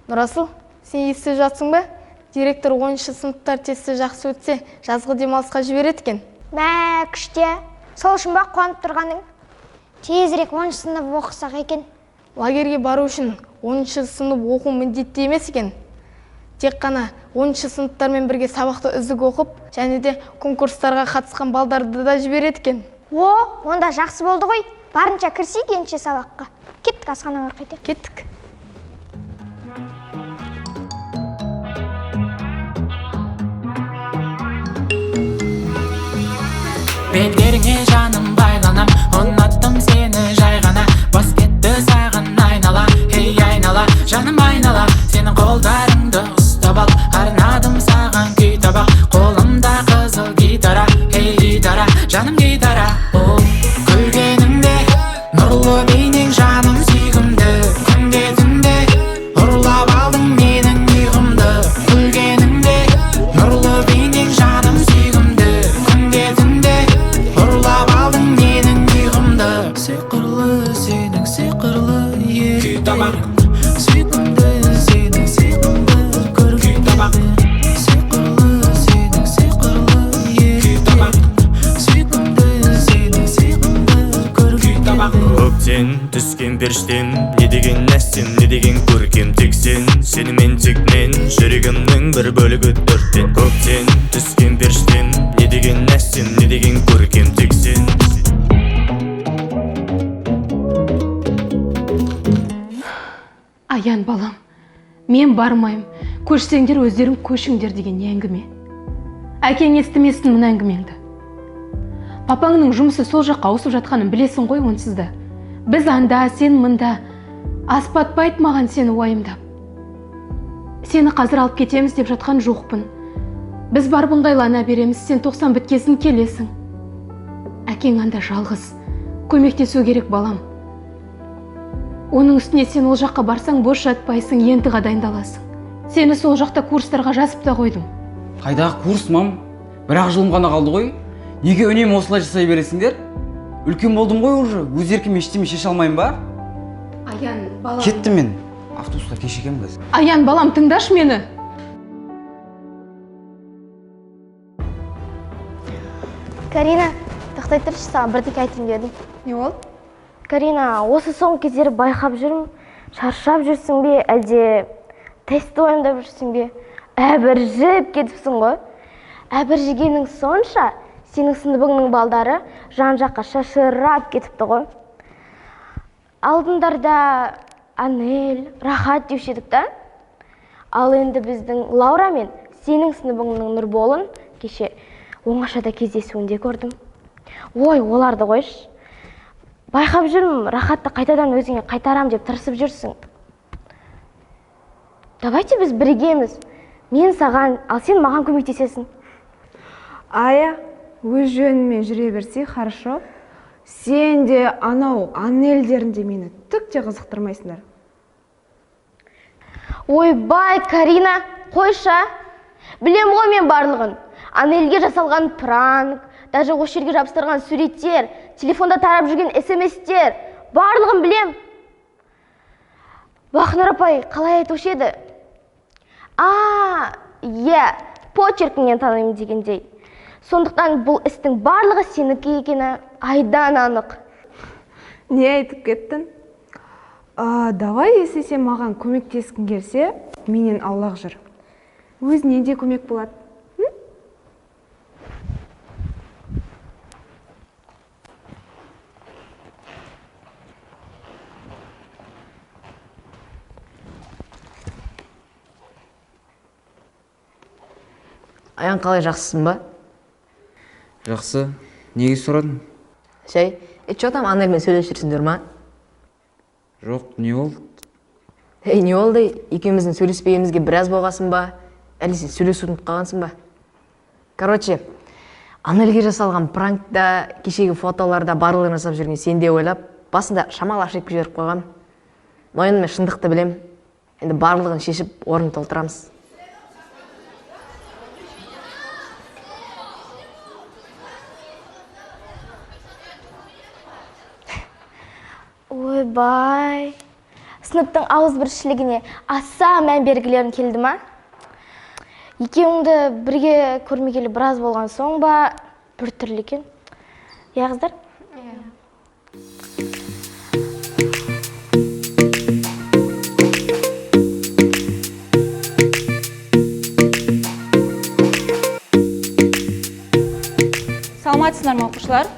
Нұрасыл, сен естіп жатсың ба? Директор 10-шы сыныптар тесті жақсы өтсе, жазғы демалысқа жібереді екен. Мә, күшті. Сол үшін ба қуанып тұрғаның? Тезірек 10-шы сынып оқысақ екен. Лагерьге бару үшін 10-шы сынып оқу міндетті емес екен. Тек қана 10-шы сыныптармен бірге сабақты үздік оқып, және де конкурстарға қатысқан балдарды да жібереді екен. О, онда жақсы болды ғой. Барынша кірсек ендеше сабаққа. Кеттік асханаға қайта. Кеттік. Беттеріңе жаным байланам, ұнаттым сені жай ғана. Бас кетті саған айнала, ей айнала, жаным айнала. Сенің қолдарыңды ұстап ал, арнадым саған күй табақ. Қолымда қызыл гитара, ей гитара, жаным гитара. О, күлгеніңде, нұрлы бейнең жаным сүйкімді. Күнде түнде, ұрлап алдың менің ұйқымды. Күлгеніңде, нұрлы бейнең жаным сүйкімді. Күнде түнде, ұрлап алдың менің ұйқымды. Сиқырлы сенің сиқырлы еректерің, сүйкімді сенің сиқымды көргендерің. Сиқырлы сенің сиқырлы еректерің, сүйкімді сенің сиқымды көргендерің. Көктен түскен періштем, не деген әсем, не деген көркем. Тек сен, сенімен тек мен, жүрегімнің бір бөлігі төрттен. Көктен түскен періштем, не деген әсем, не деген көркем. Тек сен. Аян балам, мен бармаймын. Көшсеңдер өздерің көшіңдер деген не әңгіме? Әкең естімесін мына әңгімеңді. Папаңның жұмысы сол жаққа ауысып жатқанын білесің ғой онсыз да. Біз анда, сен мында. Аспатпайды маған сені уайымдап. Сені қазір алып кетеміз деп жатқан жоқпын. Біз барып ыңғайлана береміз, сен 90 біткесін келесің. Әкең анда жалғыз. Көмектесу керек балам. Оның үстіне сен ол жаққа барсаң бос жатпайсың, ентіға дайындаласың. Сені сол жақта курстарға жазып та қойдым. Қайдағы курс, мам? Бір-ақ жылым ғана қалды ғой. Неге үнемі осылай жасай бересіңдер? Үлкен болдым ғой уже, өз еркім ештеме шеше алмаймын ба? Аян, балам. Кеттім мен. Автобусқа кешігемін қазір. Аян, балам, тыңдашы мені. Карина, тоқтай тұршы, саған бірдеңе айтайын дедім. Не болды? Карина, осы соңғы кездері байқап жүрмін, шаршап жүрсің бе, әлде тестті уайымдап жүрсің бе? Әбіржіп кетіпсің ғой. Әбіржігенің сонша, сенің сыныбыңның балдары жан-жаққа шашырап кетіпті ғой. Алдындарда Анель, Рахат деуші едік та. Ал енді біздің Лаура мен сенің сыныбыңның Нұрболын кеше оңашада кездесуінде көрдім. Ой, оларды қойшы. Байқап жүрмін, Рахатты қайтадан өзіңе қайтарам деп тырысып жүрсің. Давайте біз біргеміз. Мен саған, ал сен маған көмектесесің. Ая, өз жөніңмен жүре берсе, хорошо. Сен де анау Анельдерін де мені түк те қызықтырмайсыңдар. Ойбай, Карина, қойша. Білем ғой мен барлығын. Анельге жасалған пранк, даже осы жерге жабыстырған суреттер, телефонда тарап жүрген СМС-тер, барлығын білем. Бақнұр апай қалай айтушы еді? А, иә, почеркіңнен танимын дегендей. Сондықтан бұл істің барлығы сенікі екені айдан анық. Не айтып кеттің? Давай, если сен маған көмектескің келсе, менен аулақ жүр. Өзіне де көмек болады. Аян, қалай, жақсысың ба? Жақсы. Неге сұрадың? Шай, чё там Анельмен сөйлесіп жүрсіңдер ма? Жоқ, не болды? Ей, не болды? Екеуміздің сөйлеспегенімізге біраз болғасын ба? Әлде сен сөйлесуді ұмытып қалғансың ба? Короче, Анельге жасалған пранкта, кешегі фотоларда барлығын жасап жүрген сен де ойлап, басында шамалы ошибка жіберіп қойғам. Но енді мен шындықты білем. Енді барлығын шешіп, орын толтырамыз. Ойбай, Сыныптың ауызбіршілігіне аса мән бергілерің келді ма? Екеуіңді бірге көрмегелі біраз болған соң ба, бір түрлі екен. Иә, қыздар? Иә. Саламатсыздар ма, оқушылар?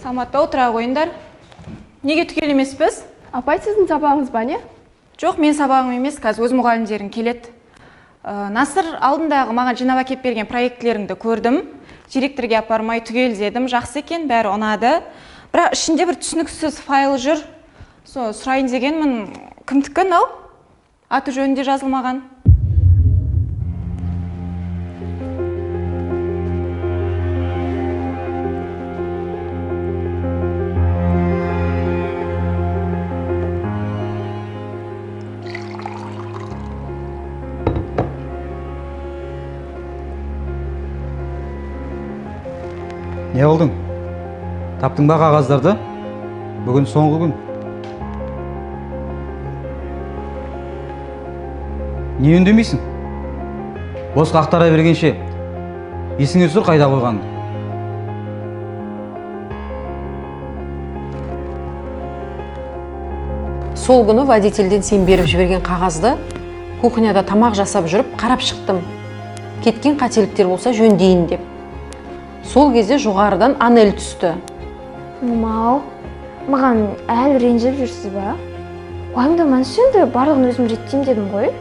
Саламатта, отыра қойыңдар. Неге түгел емеспіз? Апай, сіздің сабағыңыз ба, не? Жоқ, мен сабағым емес, қазір өз мұғалімдерім келеді. Насыр, алдындағы маған жинап әкеп берген проектілеріңді көрдім. Директорге апармай түгелдедім, жақсы екен, бәрі ұнады. Бірақ ішінде бір түсініксіз файл жүр. Со, сұрайын дегенмін, кімдікі мынау? Аты жөнінде жазылмаған. Не болдың? Таптың ба қағаздарды? Бүгін соңғы күн. Не үндемейсің? Босқа ақтара бергенше есіңе түсір қайда қойғаныңды. Сол күні водительден сен беріп жіберген қағазды кухняда тамақ жасап жүріп қарап шықтым. Кеткен қателіктер болса жөндейін деп. Сол кезде жоғарыдан Анель түсті. Мамау, маған әлі ренжіп жүрсіз ба? Уайымдамаңызшы енді, барлығын өзім реттеймін дедім ғой.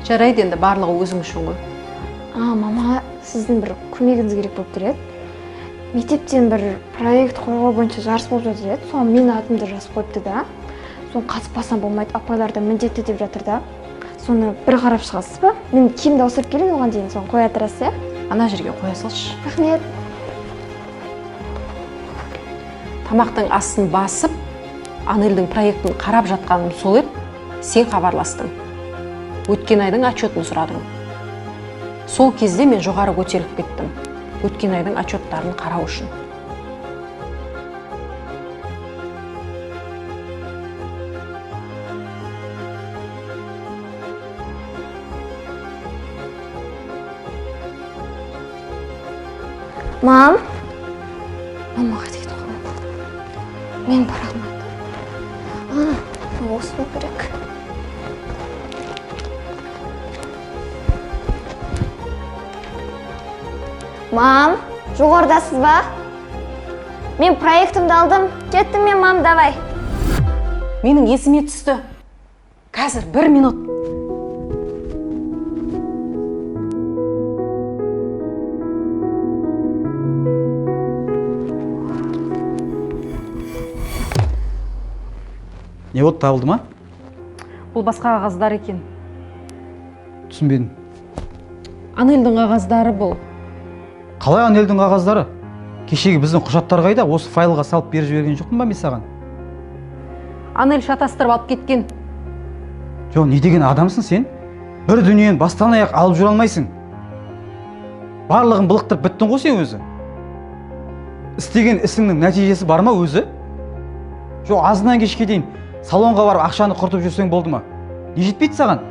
Жарайды енді, барлығы өзің үшін ғой. Мама, сіздің бір көмегіңіз керек болып тұр еді. Мектептен бір проект қорғау бойынша жарыс болып жатыр еді. Соған мен атымды жазып қойыпты да. Соны қатыспасам болмайды, апайлар да міндетті деп жатыр да. Соны бір қарап шығасыз ба? Мен киімді ауыстырып келейін оған дейін, соны қоя тұрасыз, иә? Ана жерге қоя салшы. Рахмет. Тамақтың астын басып, Анельдің проектін қарап жатқаным сол еді, сен хабарластың. Өткен айдың отчетін сұрадың. Сол кезде мен жоғары көтеріліп кеттім. Өткен айдың отчеттарын қарау үшін. Мам, мама қайда кетіп қалды? Мен бара алмадым. Осы болу керек. Мам, жоғарыдасыз ба? Мен проектімді алдым. Кеттім мен, мам, давай. Менің есіме түсті. Қазір бір минут. Не болды, табылды ма? Бұл басқа қағаздар екен. Түсінбедім. Анельдің қағаздары бұл. Қалай Анельдің қағаздары? Кешегі біздің құжаттар қайда? Осы файлға салып беріп жіберген жоқпын ба мен саған? Анель шатастырып алып кеткен. Жоқ, не деген адамсың сен? Бір дүниені бастан аяқ алып жүре алмайсың. Барлығын былықтырып біттің ғой сен өзі. Істеген ісіңнің нәтижесі бар ма өзі? Жоқ, азынан кешке дейін салонға барып ақшаны құртып жүрсең болды ма? Не жетпейді саған?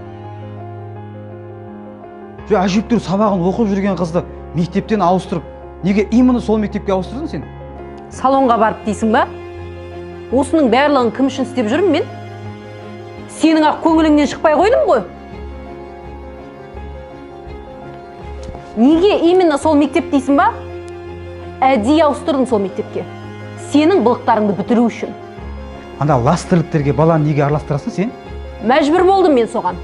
Жоқ, әжептәуір сабағын оқып жүрген қызды мектептен ауыстырып, неге именно сол мектепке ауыстырдың сен? Салонға барып дейсің ба? Осының барлығын кім үшін істеп жүрмін мен? Сенің ақ көңіліңнен шықпай қойдым ғой. Неге именно сол мектеп дейсің ба? Әдейі ауыстырдым сол мектепке. Сенің былықтарыңды бітіру үшін. Анда лас тірліктерге баланы неге араластырасың сен? Мәжбүр болдым мен соған.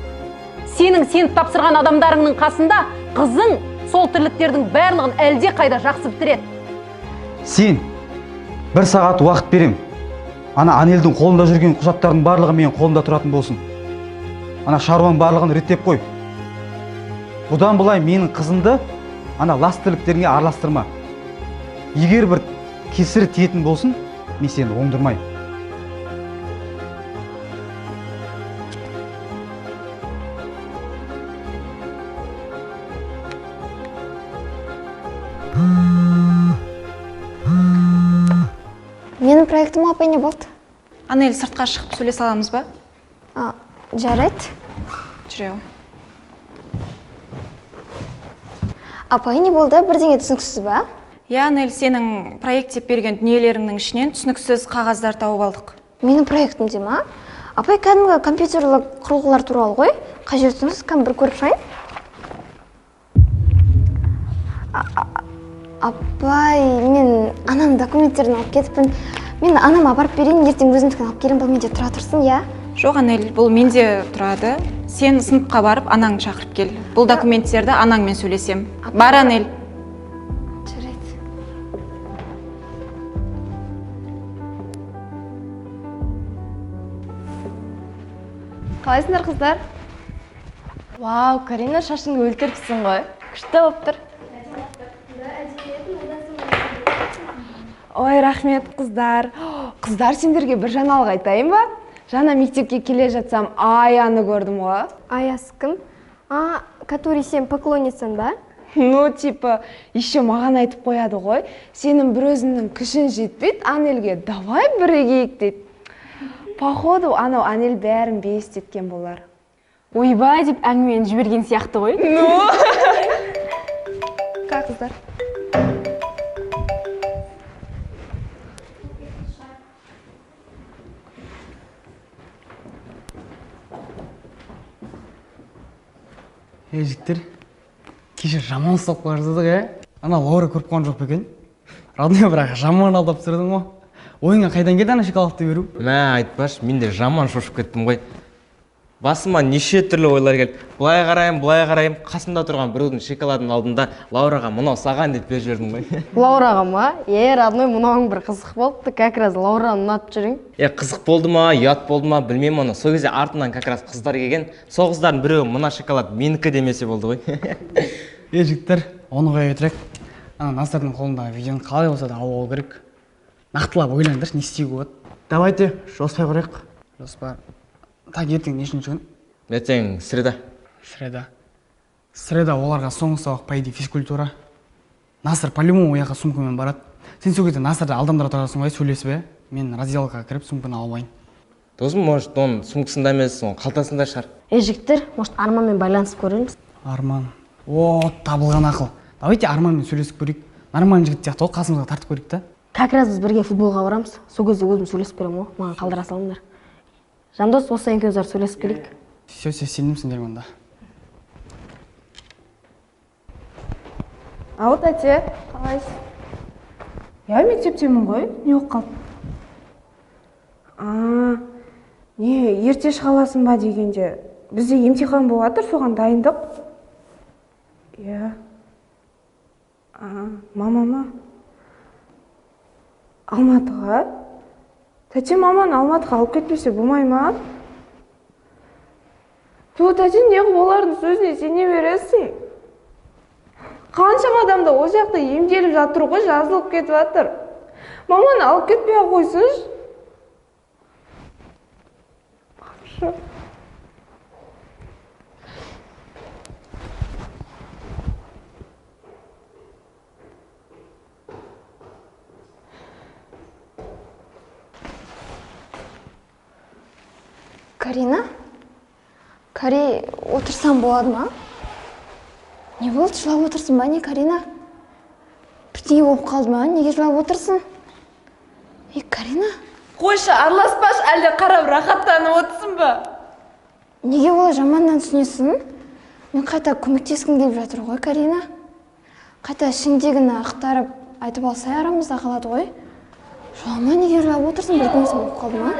Сенің сеніп тапсырған адамдарыңның қасында қызың сол тірліктердің барлығын әлде қайда жақсы бітіреді. Сен бір сағат уақыт берем. Ана Анельдің қолында жүрген құжаттардың барлығы менің қолымда тұратын болсын. Ана шаруаның барлығын реттеп қой. Бұдан былай менің қызымды ана лас тірліктеріңе араластырма. Егер бір кесірі тиетін болсын, мен сені оңдырмаймын. Менің Менің проектім апай не болды? Анель, сыртқа шығып сөйлесе аламыз ба? Жарайды. Жүре ғой. Апай, не болды? Бірдеңе түсініксіз ба? Иә, Анель, сенің проект деп берген дүниелеріңнің ішінен түсініксіз қағаздар тауып алдық. Менің проектімде ма? Апай, кәдімгі компьютерлік құрылғылар туралы ғой. Қай жер түсініксіз, кәдімгі бір көріп шығайын. Апай, мен анам документтерін алып кетіппін. Мен анама апарып берейін, ертең өзімдікін алып келемін, бұл менде тұра тұрсын, иә? Жоқ, Анель, бұл менде тұрады. Сен сыныпқа барып, анаңды шақырып кел. Бұл документтерді анаңмен сөйлесем. Бар, Анель. Жарайды. Қалайсыңдар, қыздар? Вау, Карина, шашыңды өлтіріпсің ғой. Күшті болып тұр. Ой, рахмет, қыздар. Қыздар, сендерге бір жаңалық айтайын ба? Жаңа мектепке келе жатсам, Аяны көрдім ғой. Аясы кім? А, который сен поклонницаң ба? Ну, типа, еще маған айтып қояды ғой. Сенің бір өзіңнің күшің жетпейді, Анельге давай бірігейік дейді. Походу, анау Анель бәрін бес еткен болар. Ойбай деп әңгімені жіберген сияқты ғой. Ну. Как, қыздар? Ей, жігіттер, кеше жаман ұстап қоя жаздадық, ә? Ана Лаура көріп қалған жоқ па екен? Родной, бірақ жаман алдап түсірдің ғой. Ойыңа қайдан келді ана шоколадты беру? Мә, айтпашы, мен де жаман шошып кеттім ғой. Басыма неше түрлі ойлар келді. Былай қараймын, былай қараймын, қасымда тұрған біреудің шоколадының алдында Лаураға мынау саған деп беріп жібердім ғой. Лаураға ма? Е, родной, мынауың бір қызық болыпты, как раз Лаураны ұнатып жүрің. Е, қызық болды ма, ұят болды ма, білмеймін оны. Сол кезде артынан как раз қыздар келген. Сол қыздардың біреуі мына шоколад менікі демесе болды ғой. Е, жігіттер, оны қоя берейік. Ана Насырдың қолындағы видеоны қалай болса да алып алу керек. Нақтылап ойлаңдаршы, не істеуге болады. Давайте жоспар құрайық. Жоспар. Так, ертең нешінші күн? Ертең среда. Среда. Среда оларға соңғы сабақ, по идее, физкультура. Насыр по-любому ояққа сумкамен барады. Сен сол кезде Насырды алдандыра тұрасың ғой, сөйлесіп, ә? Мен раздевалкаға кіріп сумканы алып алайын. Досым, может, оның сумкасында емес, оның қалтасында шығар. Е, жігіттер, может, Арманмен байланысып көрерміз? Арман. О, табылған ақыл. Давайте Арманмен сөйлесіп көрейік. Нормальный жігіт сияқты ғой, қасымызға тартып көрейік та. Как раз біз бірге футболға барамыз. Сол кезде өзім сөйлесіп беремін ғой, маған қалдыра салыңдар. Жандос, осы екеуміз барып сөйлесіп келейік. Все, все, сенім сендерге онда. Ау, тәте, қалайсыз? Я мектептемін ғой, не болып қалды? А, не, ерте шыға аласың ба дегенде, бізде емтихан болып жатыр, соған дайындық. Иә. А, мама ма? Алматыға? Тәте, маманы Алматыға алып кетпесе болмай ма? Ту, тәте, неғып олардың сөзіне сене бересің? Қаншама адамда ол жақта емделіп жатыр ғой, жазылып кетіп жатыр. Маманы алып кетпей-ақ қойсыншы. Хорошо. Карина? Кари, отырсам болады ма? Не болды, жылап отырсың ба, не, Карина? Бірдеңе болып қалды ма? Неге жылап отырсың? Е, Карина? Қойшы, араласпашы, әлде қарап рахаттанып отырсың ба? Неге олай жаманнан түсінесің? Мен қайта көмектескім келіп жатыр ғой, Карина. Қайта ішіңдегіні ақтарып айтып алсай арамызда қалады ғой. Жылама, неге жылап отырсың? Бірдеңе болып қалды ма?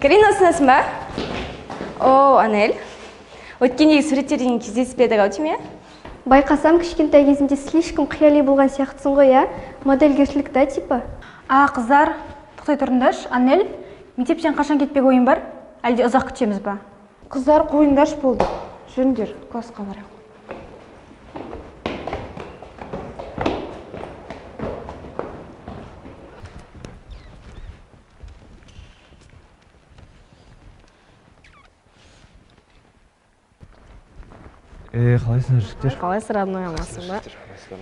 Карина, ұсынасың ба? О, Анель. Өткендегі суреттерден кездеспедік ау деймін, иә? Байқасам, кішкентай кезінде слишком қияли болған сияқтысың ғой, иә? Модельгершілік та, типа? А, қыздар, тоқтай тұрыңдаршы. Анель, мектептен қашан кетпек ойың бар? Әлде ұзақ күтеміз ба? Қыздар, қойыңдаршы болды. Жүріңдер, классқа барайық. Қалайсыңдар, жігіттер? Қалайсың, родной, амансың ба?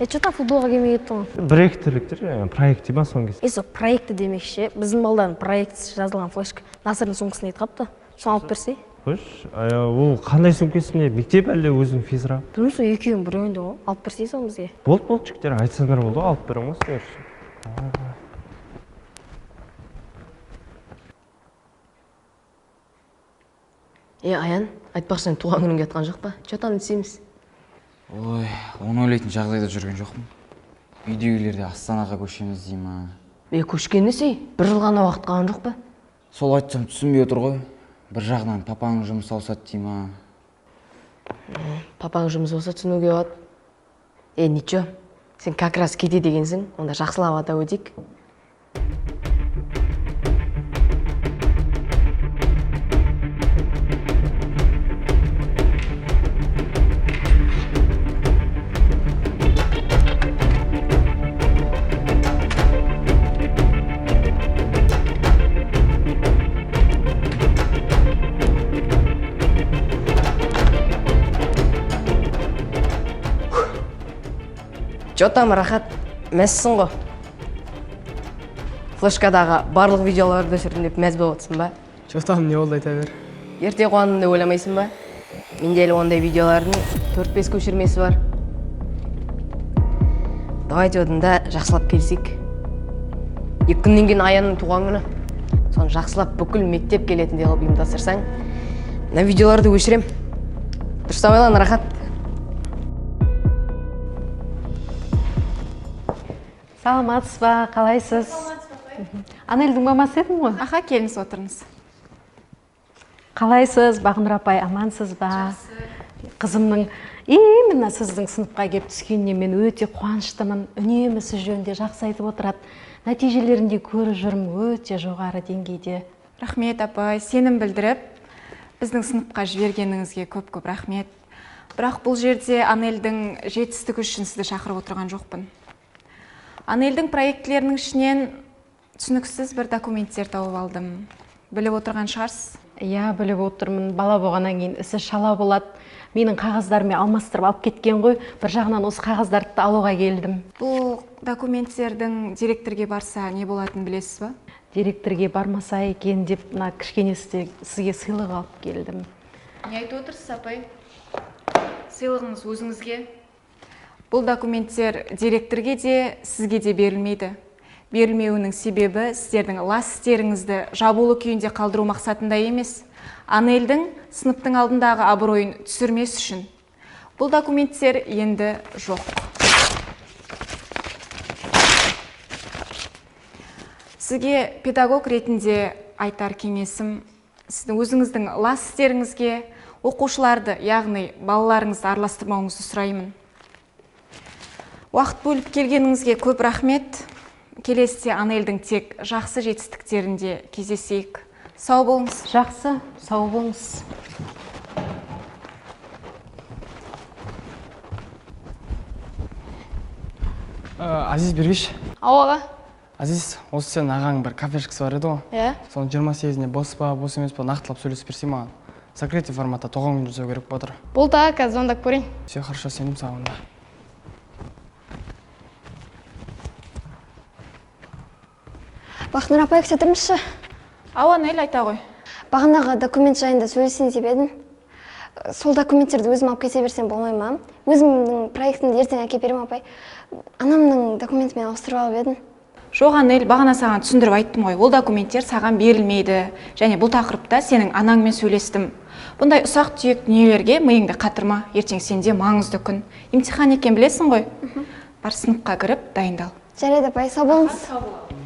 Че там футболға келмей кеттің ғой? Бір екі тірліктер, проект дей ма соны кез. Сол проекті демекші, біздің балдардың проектісі жазылған флешка Насырдың сумкасына кетіп қалыпты. Соны алып берсей. Қойшы, ол қандай сумкасы не? Мектеп әлде өзің физра? Білмеймін, сол екеуінің біреуінде ғой. Алып берсей соны бізге. Болды, болды, жігіттер, айтсаңдар болды, алып беремін ғой сіздер. Аян, айтпақшы, сен туған күніңге жатқан жоқ па? Че там істейміз? Ой, оны ойлайтын жағдайда жүрген жоқпын. Үйдегілер де Астанаға көшеміз дей ма? Көшкен несей? Бір жыл ғана уақыт қалған жоқ па? Сол айтсам түсінбей отыр ғой. Бір жағынан папаның жұмысы ауысады дей ма? Папаның жұмысы болса түсінуге болады. Ничего, сен как раз кете дегенсің, онда жақсылап атап өтейік. Че там, Рахат, мәзсің ғой? Флешкадағы барлық видеоларды өшірдім деп мәз болып отырсың ба? Че там, не болды, айта бер. Ерте қуандым деп ойламайсың ба? Менде әлі ондай видеолардың 4-5 көшірмесі бар. Давайте одан да жақсылап келісейік. 2 күннен кейін Аянның туған күні. Соны жақсылап бүкіл мектеп келетіндей қылып ұйымдастырсаң, мына видеоларды өшірем. Дұрыстап ойлан, Рахат. Саламатсыз ба, қалайсыз? Анельдің мамасы едің ғой? Аха, келіңіз, отырыңыз. Қалайсыз, Бағнұр апай, амансыз ба? Қызымның именно сіздің сыныпқа келіп түскеніне мен өте қуаныштымын. Үнемі сіз жөнінде жақсы айтып отырады. Нәтижелерін де көріп жүрмін, өте жоғары деңгейде. Рахмет, апай, сенім білдіріп, біздің сыныпқа жібергеніңізге көп-көп рахмет. Бірақ бұл жерде Анельдің жетістігі үшін сізді шақырып отырған жоқпын. Анельдің проектілерінің ішінен түсініксіз бір документтер тауып алдым. Біліп отырған шығарсыз? Иә, біліп отырмын. Бала болғаннан кейін ісі шала болады. Менің қағаздарыммен алмастырып алып кеткен ғой. Бір жағынан осы қағаздарды алуға келдім. Бұл документтердің директорге барса не болатынын білесіз ба? Директорге бармаса екен деп мына кішкене сізге сыйлық алып келдім. Не айтып отырсыз, апай? Сыйлығыңыз өзіңізге. Бұл документтер директорге де, сізге де берілмейді. Берілмеуінің себебі сіздердің лас істеріңізді жабулы күйінде қалдыру мақсатында емес. Анельдің сыныптың алдындағы абыройын түсірмес үшін. Бұл документтер енді жоқ. Сізге педагог ретінде айтар кеңесім, сіздің өзіңіздің лас істеріңізге оқушыларды, яғни балаларыңызды араластырмауыңызды сұраймын. Уақыт бөліп келгеніңізге көп рахмет. Келесіде Анельдің тек жақсы жетістіктерінде кездесейік. Сау болыңыз. Жақсы, сау болыңыз. Азиз, бергеш. Ау, аға. Азиз, осы сен ағаң бір кафешкасы бар еді ғой? Иә. Соның 28-іне бос па, бос емес па, нақтылап сөйлесіп берсей маған. Закрытый форматта туған күн жасау керек болып отыр. Болды, аға, қазір звондап көрейін. Все хорошо, сенім саған онда. Бақнұр апай, күте тұрыңызшы. Ау, Анель, айта ғой. Бағанағы документ жайында сөйлесейін деп едім. Сол документтерді өзім алып кете берсем болмай ма? Өзімнің проектімді ертең әкеп беремін, апай. Анамның документімен ауыстырып алып едім. Жоқ, Анель, бағана саған түсіндіріп айттым ғой. Ол документтер саған берілмейді. Және бұл тақырыпта сенің анаңмен сөйлестім. Бұндай ұсақ түйек дүниелерге миыңды қатырма. Ертең сенде маңызды күн. Емтихан екен білесің ғой. Бар, сыныпқа кіріп дайындал. Жарайды, апай, сау болыңыз. Сау бол.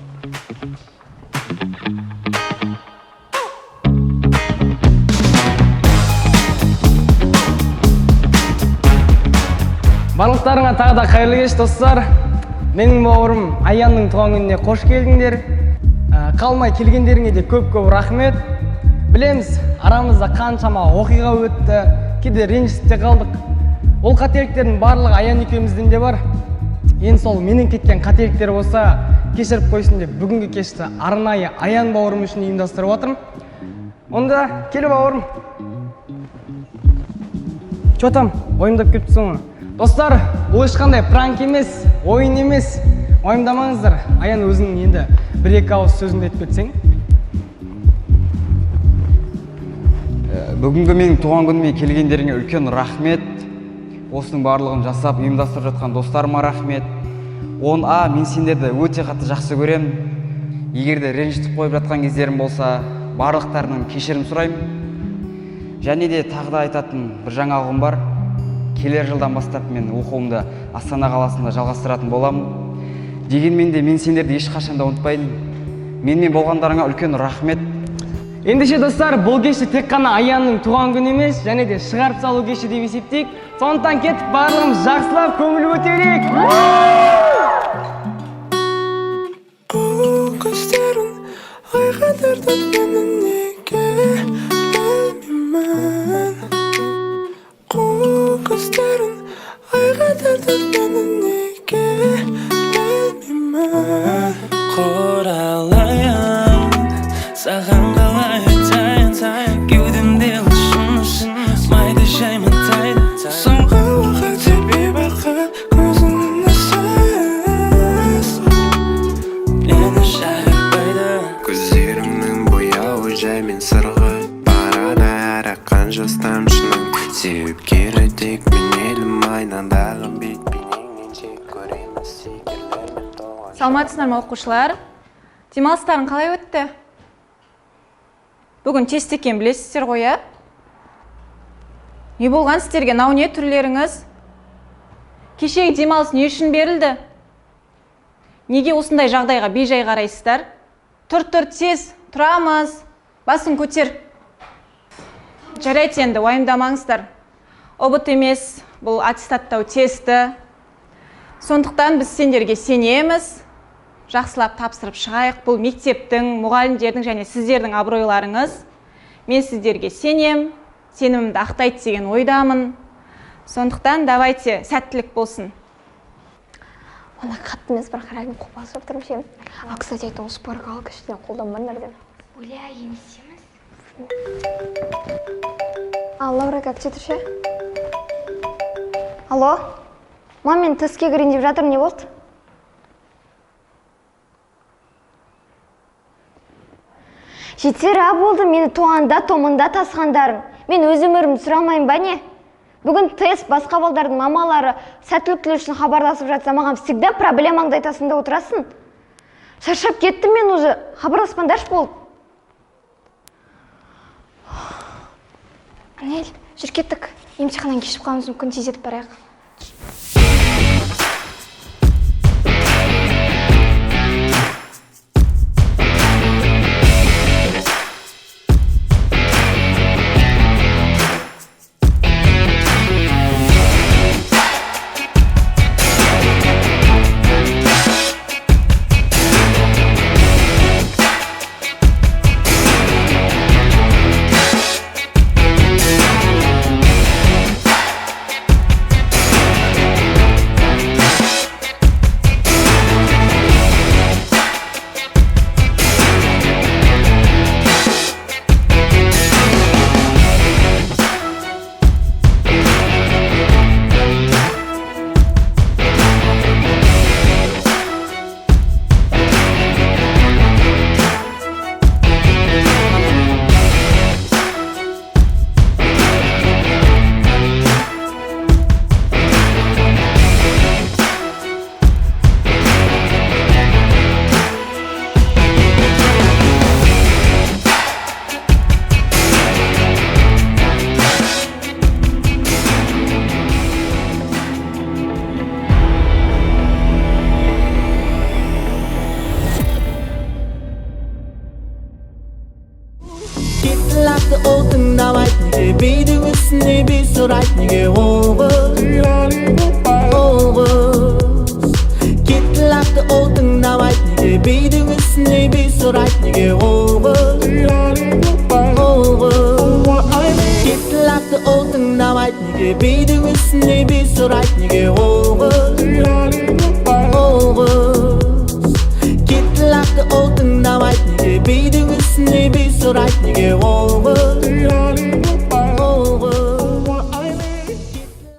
Барлықтарыңа тағы да қайырлы кеш, достар. Менің бауырым Аянның туған күніне қош келдіңдер. Қалмай келгендеріңе де көп-көп рахмет. Білеміз, арамызда қаншама оқиға өтті, кейде ренжісіп те қалдық. Ол қателіктердің барлығы Аян екеумізден де бар. Енді сол менің кеткен қателіктер болса, кешіріп қойсын деп бүгінгі кешті арнайы Аян бауырым үшін ұйымдастырып жатырмын. Онда кел бауырым. Че там, уайымдап кетіпсің ғой. Достар, бұл ешқандай пранк емес, ойын емес. Уайымдамаңыздар. Аян, өзің енді бір-екі ауыз сөзіңді айтып кетсең. Бүгінгі менің туған күніме келгендеріңе үлкен рахмет. Осының барлығын жасап, ұйымдастырып жатқан достарыма рахмет. 10А, мен сендерді өте қатты жақсы көремін. Егер де ренжітіп қойып жатқан кездерім болса, барлықтарынан кешірім сұраймын. Және де тағы да айтатын бір жаңалығым бар. Келер жылдан бастап мен оқуымды Астана қаласында жалғастыратын боламын. Дегенмен де мен сендерді ешқашан да ұмытпаймын. Менімен болғандарыңа үлкен рахмет. Ендеше достар, бұл кешті тек қана Аянның туған күні емес, және де шығарып салу кеші деп есептейік. Сондықтан кетіп барлығымыз жақсылап көңіл көтерейік. Көздерің айға тартып мені неге білмеймін. Көздерің айға тартып мені неге білмеймін. Құралайын, саған қалай айтайын, кеудемде ұшын майды жаймын тайды. Соңғы уақыт себеп бақыт көзіңнің үнсіз мені жайпайды. Көздеріңнің бояуы жаймен сырғып барады, әр аққан жас тамшының себепкері тек мен едім. Айнадағы бет бейнеңнен жек көремін стикерлермен толған. Саламатсыздар ма, оқушылар? Демалыстарың қалай өтті? Бүгін тест екен білесіздер ғой, ә? Не болған сіздерге? Мынау не түрлеріңіз? Кешегі демалыс не үшін берілді? Неге осындай жағдайға бейжай қарайсыздар? Тұр, тұр, тез, тұрамыз. Басын көтер. Жарайды енді, уайымдамаңыздар. ҰБТ емес, бұл аттестаттау тесті. Сондықтан біз сендерге сенеміз. Жақсылап тапсырып шығайық. Бұл мектептің, мұғалімдердің және сіздердің абыройларыңыз. Мен сіздерге сенем, сенімімді ақтайды деген ойдамын. Сондықтан давайте, сәттілік болсын. Ана қатты емес, бірақ реально қобалжып тұрмын ше. А, кстати, айтты ғой, шпаргалка ішінен қолданбаңдар деп. Оля, не істейміз? А, Лаура, как тебе ше? Алло? Мам, мен тестке кірейін деп жатырмын, не болды? Жетер а болды мені тоғанда, томында тасығандарың. Мен өз өмірімді сүре алмаймын ба не? Бүгін тест, басқа балдардың мамалары сәттілік тілеу үшін хабарласып жатса, маған всегда проблемаңды айтасың да отырасың. Шаршап кеттім мен уже, хабарласпаңдаршы болды. Анель, жүр кеттік. Емтиханнан кешіп қалуымыз мүмкін, тездетіп барайық. Ол тыңдамайды, неге бейді, өзіне бей сұрайды, неге ол қыз?